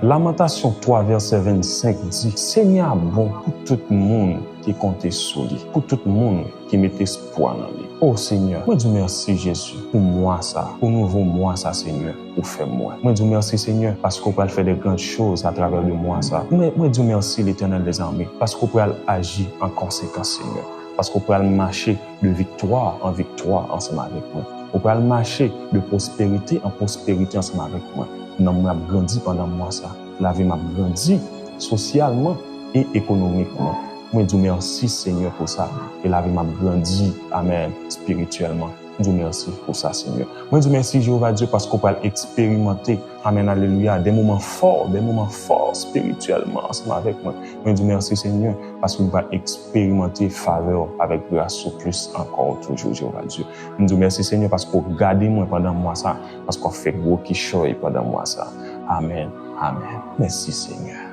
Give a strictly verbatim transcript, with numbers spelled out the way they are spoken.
Lamantasyon twa vèsè vennsenk di, Senyè a bon pou tout moun ki konte sou li, pou tout moun ki met espwa nan li. O Senyè, mwen di w mèsi, Jezi, pou mwa sa, pou nouvo mwa sa, Senyè, ou fè m wè. Mwen di w mèsi, Senyè, paske w pral fè de grann choz atravè de mwa sa. Mwen, mwen di w mèsi, Letènèl dèzame, paske w pral aji an konsekans, Senyè, paske w pral mache de viktwa an viktwa ansanm avèk mwen. Ou pral mache de pwosperite an pwosperite ansanm avèk mwen. Nanm mwen ap grandi pandan mwa sa. Lavi m ap grandi sosyalman e ekonomikman. Mwen di w mèsi, Senyè, pou sa. E lavi m ap grandi, amèn, espirityèlman. Mwen di w mèsi pou sa, Senyè. Mwen di w mèsi, Jewova Dye, paske w pral eksperimante, amèn, alelouya, de moman fò, de moman fò espirityèlman ansanm avèk mwen. Mwen di w mèsi, Senyè, paske w pral eksperimante favè w avèk gras ou plis ankò toujou, Jewova Dye. Mwen di w mèsi, Senyè, paske w gade mwen pandan mwa sa, paske w ap fè gwo kichòy pandan mwa sa. Amèn, amèn. Mèsi, Senyè.